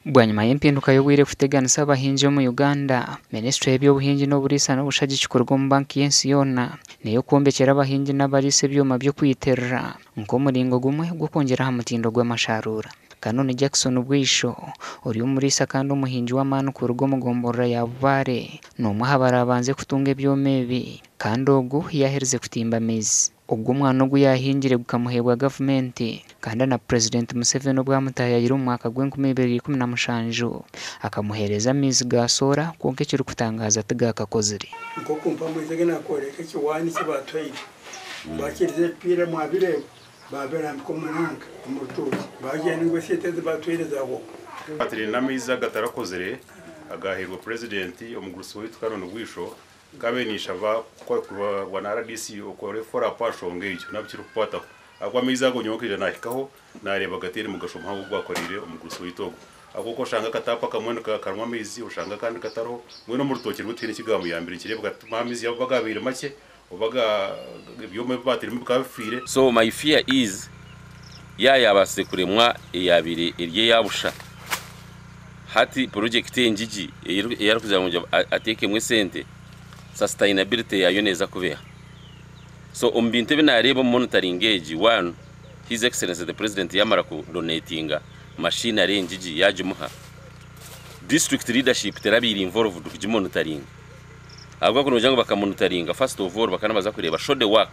Bwanyima y'empinduka y'obwire kuteganisa abahingi omu Uganda, minisiture y'eby'obuhingi n'oburiisa n'obushagiki kuruga omu banki y'ensi yoona n'ey'okwombekyera abahingi n'abariisa ebyoma by'okwitirira nk'omuringo gumwe gw'okwongyera aha mutindo gw'amasharuura. Canon Jackson Bwisho ori omuriisa kandi omuhingi w'amaani kuruga omu gomborora ya Bubare n'omwe aha barabanze kutunga ebyoma ebi kandi ogu yaaherize kutimba amaizi. Ogu omwana ogu yaahingire gukamuheebwa gavumenti kandi na Purezidenti Museveni obu amutaayayire omu mwaka gw'enkumibiri ikumi na mushanju akamuheereza amaizi ga soora, kwonka ekirikutangaaza tigakakozire. Nk'okumpa amaizi age nakoreka ekiwaani eki batwaire bakiriza ebipiira mwabireeba babirambika omunanka omu rutookye bagyenda ngu esente ezi batwaire zahwaho. Twine amaizi agatarakozire agaheirwe Purezidenti omugurusi waitu Canon Bwisho. Nkabe nishaba bwana RDC okore follow up aha nshonga egyo nabo kirikukwataho, ahabw'okuba amaizi ago nyowe nkaija nahikaho nareeba gataine mugasho muhango ogu gwakoreire omugurusi waitu ogu, ahabw'okuba oshanga akataapu akamwe karimu amaizi, oshanga akandi katariho. Mbwenu omu rutookye rwe tihaine ekigamuyambire. Nikireebeka amaizi oba gabaire makye oba ebyoma ebi batiremu bikaba bifiire. So my fear is yayabaasize kuremwa eyabaire eri eyabusha, hati project engigi eyarikugira ngu ateekemu esente, sustainability yayo neeza kubeha. So omu bintu ebi nareeba omu monitoring egi, one, His Excellency the President yamara kudonatinga machinery engigi, yagimuha district leadership, terabiire involved kugimonitoringa, ahabw'okuba kunogira ngu bakamonitoringa, first of all bakaba nibaza kureeba show the work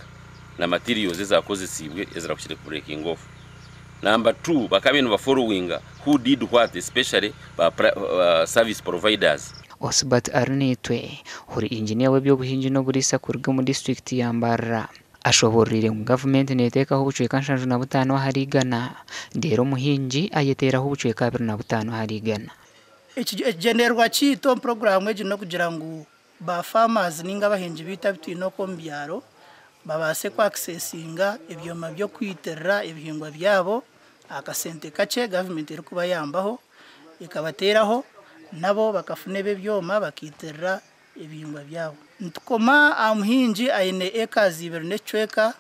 na materials ezakozesibwe ezirakukire breaking off. Number two, bakaba nibafollowinga who did what, especially ba service providers. Osbert Arinaitwe ori injiniya w'eby'obuhingi n'oburiisa kuruga omu disitulikiti ya Mbarara ashoboreire ngu gavumenti neteekaho obucweka 75 ahari 100, reero omuhingi ayeteeraho obucweka 25 ahari 100. Ekigyendererwa kiitu omu puroguraamu egi n'okugira ngu ba farmers ninga abahingi biitu abu twine okwo omu byaro babaase kwaccessinga ebyoma by'okwitirira ebihingwa byabo akasente kakye gavumenti erikubayambaho ekabateeraho, nabo bakafuna ebi ebyoma bakiitirira ebihingwa byabo. Nitukoma aha muhingi aine ekazi 2 n'ekicweka,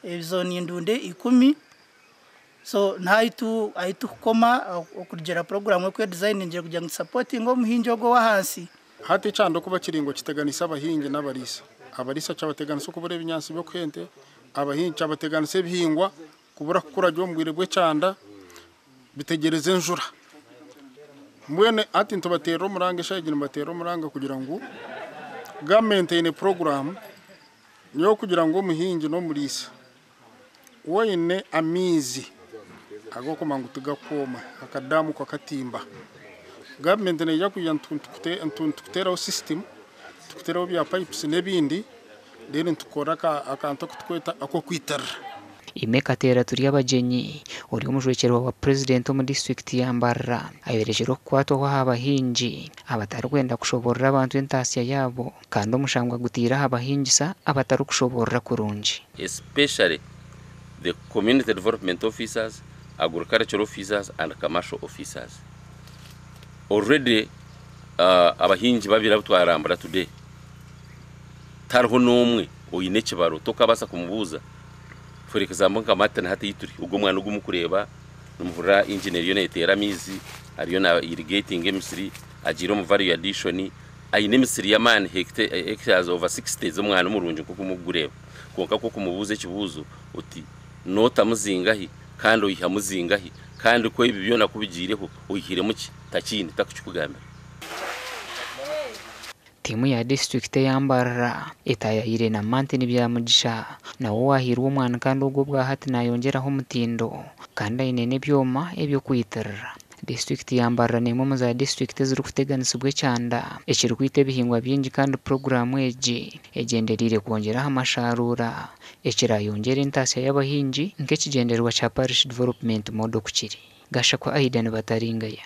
ezo ni ndunde 10. So nahaitu ahitukukoma okurugira puroguraamu oku edesigningire kugira ngu tusupportinge omuhingi ogwo ow'ahansi. Hati ekyanda okuba kiringwa kiteganisa abahingi n'abariisa. Abariisa kyabateganisa okubura ebinyaatsi by'okuha ente, abahingi kyabateganisa ebihingwa kubura kukura gye omu bwire bw'ekyanda, bitegereza enjura. Mbwenu hati nitubateerera omuranga, eshaaha egi nibateera omuranga kugira ngu gavumenti eine puroguraamu y'okugira ngu omuhingi n'omuriisa waine amaizi ag'okumanya ngu tigakwoma, akadamu kakatimba, gavumenti neija kwija nitukuteeraho system, tukuteeraho bya pipes n'ebindi, then nitukora akantu akutukweta ak'okwitirira. Aimée Kateera Turyabagyenyi ori omujwekyerwa wa Purezidenti omu disitulikiti ya Mbarara ayorekire okukwatwaho aha bahingi abatarikwenda kushoborera abantu entaasya yaabo, kandi omushango agutiire aha bahingisa abatarikushoborera kurungi. Especially the community development officers, agricultural officers and commercial officers. Already abahingi babiri abu twarambura today, tariho n'omwe oine ekibaro tokabaasa kumubuuza. For example, nka Martin hati ei turi, ogwo omwana ogu mukureeba nimuhurira engine eriyo neteera amaizi, ariyo na irrigating emisiri, agiire omu value addition, aine emisiri y'amaani, hectares over 60 z'omwana omurungi nk'oku mukugureeba. Kwonka kukumubuuza ekibuuzo oti notamu zingahi kandi oyihamu zingahi, kandi ko ebi byona kubigiireho oyihiremu ki, takiine takukikugambira. Tiimu ya disitulikiti eya Mbarara etayayire na Martin Byamugisha nawe owahairwe omwana, kandi ogwo obwahati nayongyeraho omutindo kandi aine n'ebyoma eby'okwitirira. Disitulikiti ya Mbarara n'emwe omu za disitulikiti ezirikuteganisibwa ekyanda ekirikwita ebihingwa bingi, kandi puroguraamu egi egyendereire kwongyera aha masharuura ekirayongyera entaasya y'abahingi nk'ekigyendererwa kya Parish Development Model ku kiri. Gashakwa Aidan Bataringaya.